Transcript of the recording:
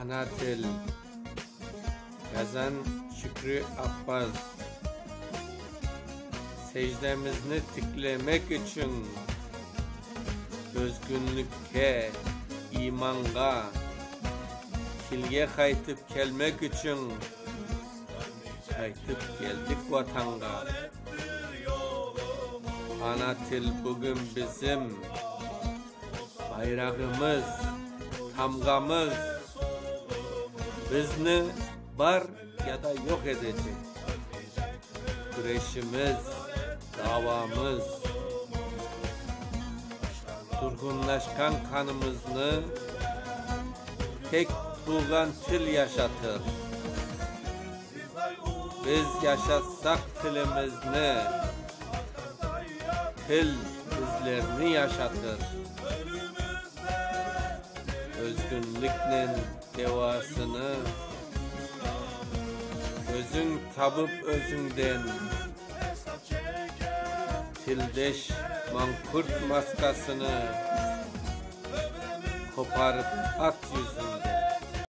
Ana til. Yazan Şükrü Appaz. Secdemizni tiklemek içün Özgünlikke, imanğa, Tilge qaytıp kelmek içün Qaytıp keldik Vatanğa. Ana til bugün bizim Bayrağımız, tamğamız, Bizni bar ya da yoq etecek Küreşimiz, davamız. Turğunlaşqan qanımıznı Tek tuvğan til yaşatır. Biz yaşatsaq tilimizni, Til bizlerni yaşatır. Özgünliknen devasını Özüñ tapıp özüñden, Tildeş manqurt maskasını Qoparıp at yüzüñden.